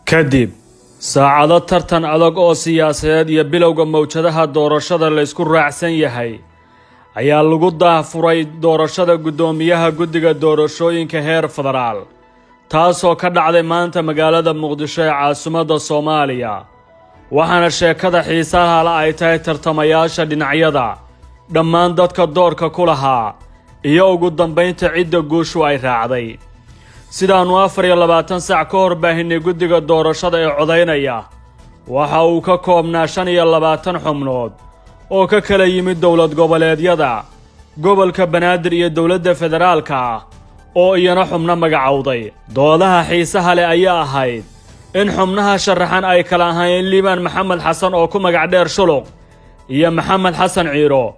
Kadib saacado tartan adag oo siyaasadeed iyo bilowga mowjadaha doorashada la isku raacsan yahay ayaa lagu daahfuray doorashada guddoomiyaha guddiga doorashooyinka heer federaal, taasoo ka dhacday maanta magaalada Muqdisho ee caasimadda Soomaaliya. Waxaana sheekada xiisaha la ay tahay tartamayaasha dhinacyada, dhammaan dadka doorka ku lahaa iyo ugu dambaynta cidda guushu ay raacday. Sidaannu 24 saac ka hor baahinay, guddiga doorashada ee codaynaya waxa uu ka koobnaa 25 xubnood oo ka kala yimid dowlad goboleedyada, gobolka Banaadir iyo dowladda federaalka ah oo iyana xubno magacowday. Doodaha xiisaha leh ayaa ahayd in xubnaha sharaxan ay kala ahaayeen Liibaan Maxamed Xasan oo ku magac dheer Shuluq iyo Maxamed Xasan Ciiro.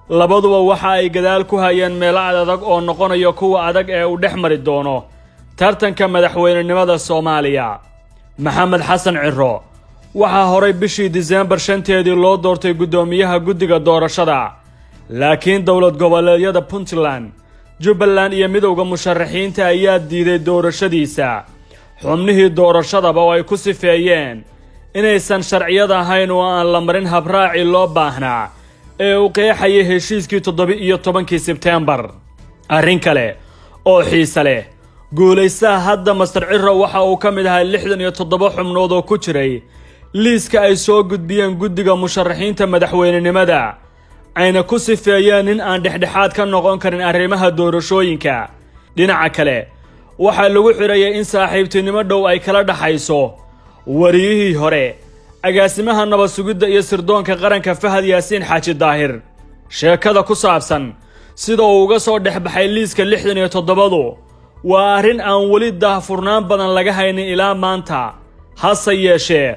Labaduba waxa ay gadaal ku hayeen meelo adag oo noqonaya kuwa adag ee uu dhex mari doono tartanka madaxweynenimada Soomaaliya. Maxamed Xasan Ciro waxaa horay bishii Diseembar 5-teedii loo doortay guddoomiyaha guddiga doorashada, laakiin dowlad goboleedyada Puntland, Jubbaland iyo midowda musharaxiinta ayaa diiday doorashadiisa, xubnihii doorashadaba oo ay ku sifeeyeen inaysan sharciyad ahayn oo aan la marin habraacii loo baahnaa ee uu qeexayay heshiiskii 17-kii Sebteembar. Arrin kale oo xiise leh, guulaystaha hadda Mister Ciro waxa uu ka mid ahaa 67 xubnood oo ku jiray liiska ay soo gudbiyeen guddiga musharaxiinta madaxweynenimada, ayna ku sifeeyeen nin aan dhexdhexaad ka noqon karin arrimaha doorashooyinka. Dhinaca kale, waxaa lagu xidhayay in saaxiibtinimo dhow ay kala dhaxayso wariyihii hore agaasimaha nabad sugidda iyo sirdoonka qaranka, Fahad Yaasiin Xaaji Daahir. Sheekada ku saabsan sida uu uga soo dhex baxay liiska 67-du waa arrin aan weli daahfurnaan badan laga haynin ilaa maanta. Hase yeeshee,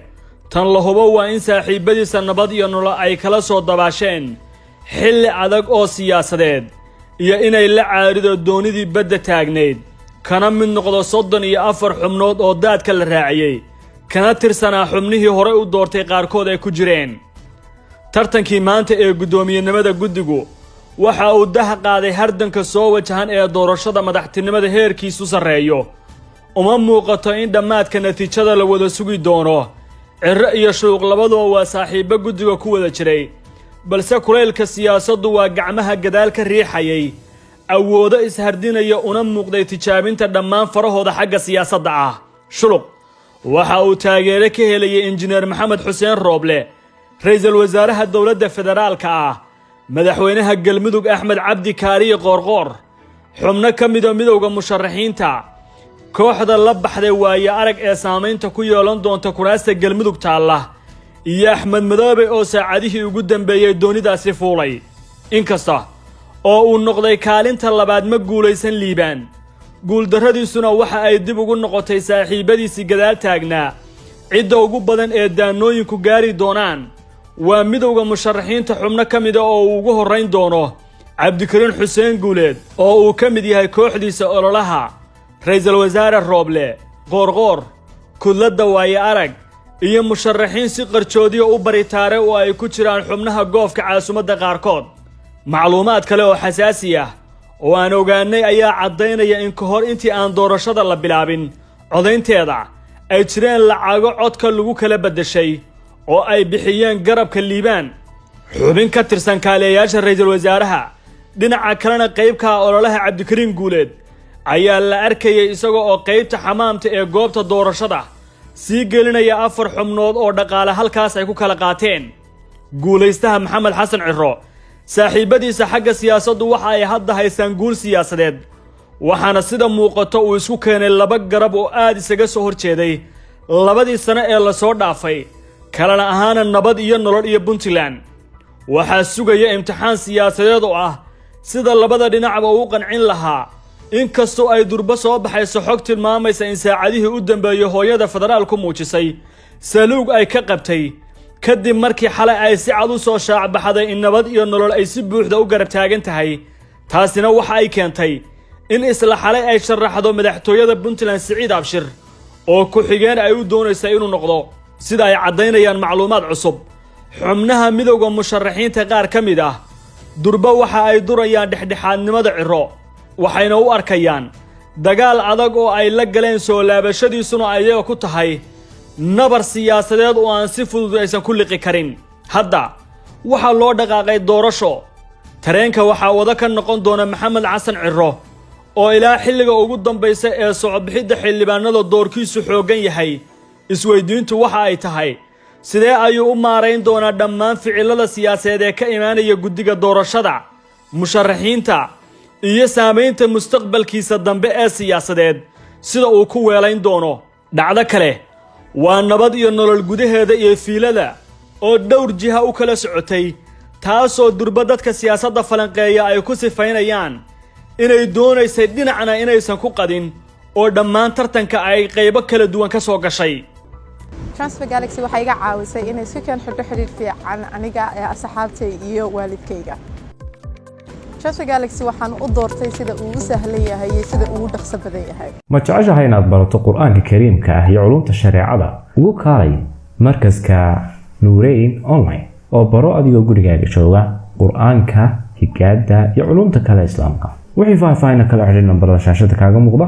tan la hubo waa in saaxiibbadiisa Nabad iyo Nolol ay kala soo dabaasheen xilli adag oo siyaasadeed iyo inay la caarido doonidii badda taagnayd, kana mid noqdo 34 xubnood oo daadka la raaciyey, kana tirsanaa xubnihii horey u doortay qaarkood ay ku jireen. Tartankii maanta ee guddoomiyenimada guddigu waxa uu dah qaaday hardanka soo wajahan ee doorashada madaxtinimada heerkiisu sarreeyo. Uma muuqato in dhammaadka natiijada la wada sugi doono. Cirro iyo Shuluq labaduba waa saaxiibbo guddiga ku wada jiray, balse kulaylka siyaasaddu waa gacmaha gadaal ka riixayay awoodo ishardinaya, una muuqday tijaabinta dhammaan farahooda xagga siyaasadda ah. Shuluq waxa uu taageero ka helayay Injineer Maxamed Xuseen Rooble, ra-iisul wasaaraha dowladda federaalka ah, madaxweynaha Galmudug Axmed Cabdi Kaariye Qoorqoor, xubno ka mida midowda musharaxiinta, kooxda la baxday Waaye Arag ee saamaynta ku yeelan doonta kuraasta Galmudug taalla, iyo Axmed Madoobe oo saacadihii ugu dambeeyey doonidaasi fuulay. Inkasta oo uu noqday kaalinta labaad, ma guulaysan Liibaan. Guuldarradiisuna waxa ay dib ugu noqotay saaxiibbadiisii gadaal taagnaa. Cidda ugu badan ee daanooyinku gaari doonaan waa midowda musharaxiinta xubno ka mida oo uu ugu horrayn doono Cabdikariin Xuseen Guuleed oo uu ka mid yahay kooxdiisa ololaha, ra-iisul wasaare Rooble, Qoorqoor, kudladda Waaye Arag iyo musharaxiin si qarjoodiya u baritaare oo ay ku jiraan xubnaha goofka caasimadda qaarkood. Macluumaad kale oo xasaasi ah oo aan ogaanay ayaa caddaynaya in ka hor intii aan doorashada la bilaabin codaynteeda ay jireen lacago codka lagu kala beddeshay oo ay bixiyeen garabka Liibaan. Xubin ka tirsan kaaliyayaasha ra-iisul wasaaraha, dhinaca kalena qaybka ololaha Cabdikariin Guuleed, ayaa la arkayay isaga oo qaybta xamaamta ee goobta doorashada sii gelinaya afar xubnood oo dhaqaale halkaas ay ku kala qaateen. Guulaystaha Maxamed Xasan Ciro, saaxiibbadiisa xagga siyaasaddu waxa ay hadda haystaan guul siyaasadeed, waxaana sida muuqato uu isku keenay laba garab oo aad isaga soo horjeeday labadii sano ee lasoo dhaafay, kalena ahaana Nabad iyo Nolol iyo Puntland. Waxaa sugaya imtixaan siyaasadeed oo ah sida labada dhinacba uu qancin lahaa, inkastoo ay durbo soo baxayso xog tilmaamaysa in saacadihii u dambeeyey hooyada federaalku muujisay saluug ay ka qabtay, kadib markii xalay ay si cad u soo shaacbaxday in Nabad iyo Nolol ay si buuxda u garab taagan tahay. Taasina waxa ay keentay in isla xalay ay sharaxdo madaxtooyada Puntland Siciid Abshir oo ku-xigeen ay u doonaysa inuu noqdo, sida ay caddaynayaan macluumaad cusub. Xubnaha midowda musharaxiinta qaar ka mid ah durba waxa ay durayaan dhexdhexaadnimada Ciro, waxayna u arkayaan dagaal adag oo ay la galeen soo laabashadiisuna ayaga ku tahay Nabar siyaasadeed oo aan si fudud aysan ku liqi karin. Hadda waxaa loo dhaqaaqay doorasho. Tareenka waxaa wada ka noqon doona Maxamed Xasan Ciro, oo ilaa xilliga ugu dambaysa ee socobixidda xildhibaanada doorkiisu xooggan yahay. Isweydiintu waxa ay tahay, sidee ayuu u maarayn doonaa dhammaan ficilada siyaasadeed ee ka imaanaya guddiga doorashada, musharaxiinta iyo saamaynta mustaqbalkiisa dambe ee siyaasadeed, sida uu ku weelayn doono? Dhacdo kale waa Nabad iyo Nolol gudaheeda iyo fiilada oo dhowr jiha u kala socotay, taasoo durba dadka siyaasadda falanqeeya ay ku sifaynayaan inay doonaysay dhinacna inaysan ku qadin, oo dhammaan tartanka ay qaybo kala duwan ka soo gashay. Transfer Galaxy waxay iga caawisay inay isku keen xidho xidhiidh fiican aniga ee asxaabtay iyo waalidkayga. Transfer Galaxy waxaan u doortay sida uu u sahlan yahay iyo sida uu u dhaqso badan yahay. Ma jeceshahay inaad barato Qur-aanka Kariimka ah iyo culumta shareecada? Ugu kaalay markaska Nuureyn Online oo baro adigoo gurigaaga jooga Qur-aanka, higaada iyo culumta kale Islaamka. Wixii faahfaahin kala xidhiir nambarada shaashada kaaga muuqda.